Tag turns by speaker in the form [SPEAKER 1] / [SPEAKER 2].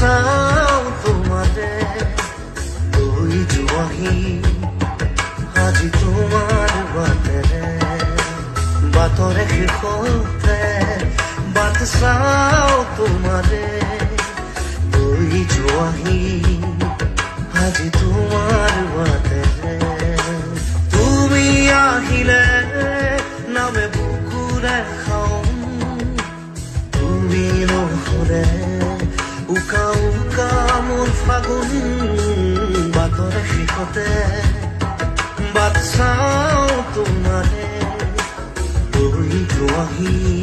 [SPEAKER 1] চাওঁ তোমাৰে ৰৈ যোৱাহি আজি তোমাৰ বাটেৰে। বাটৰে শেষতে বাট চাওঁ তোমাৰে ৰৈ যোৱাহি আজি তোমাৰ বাটেৰে। তুমি আহিলে নামে বুকুৰে খাওঁ, তুমি নহলে উকা উকা মোৰ ফাগুন। বাটৰে শেষতে বাট চাওঁ তোমাৰে ৰৈ যোৱাহি।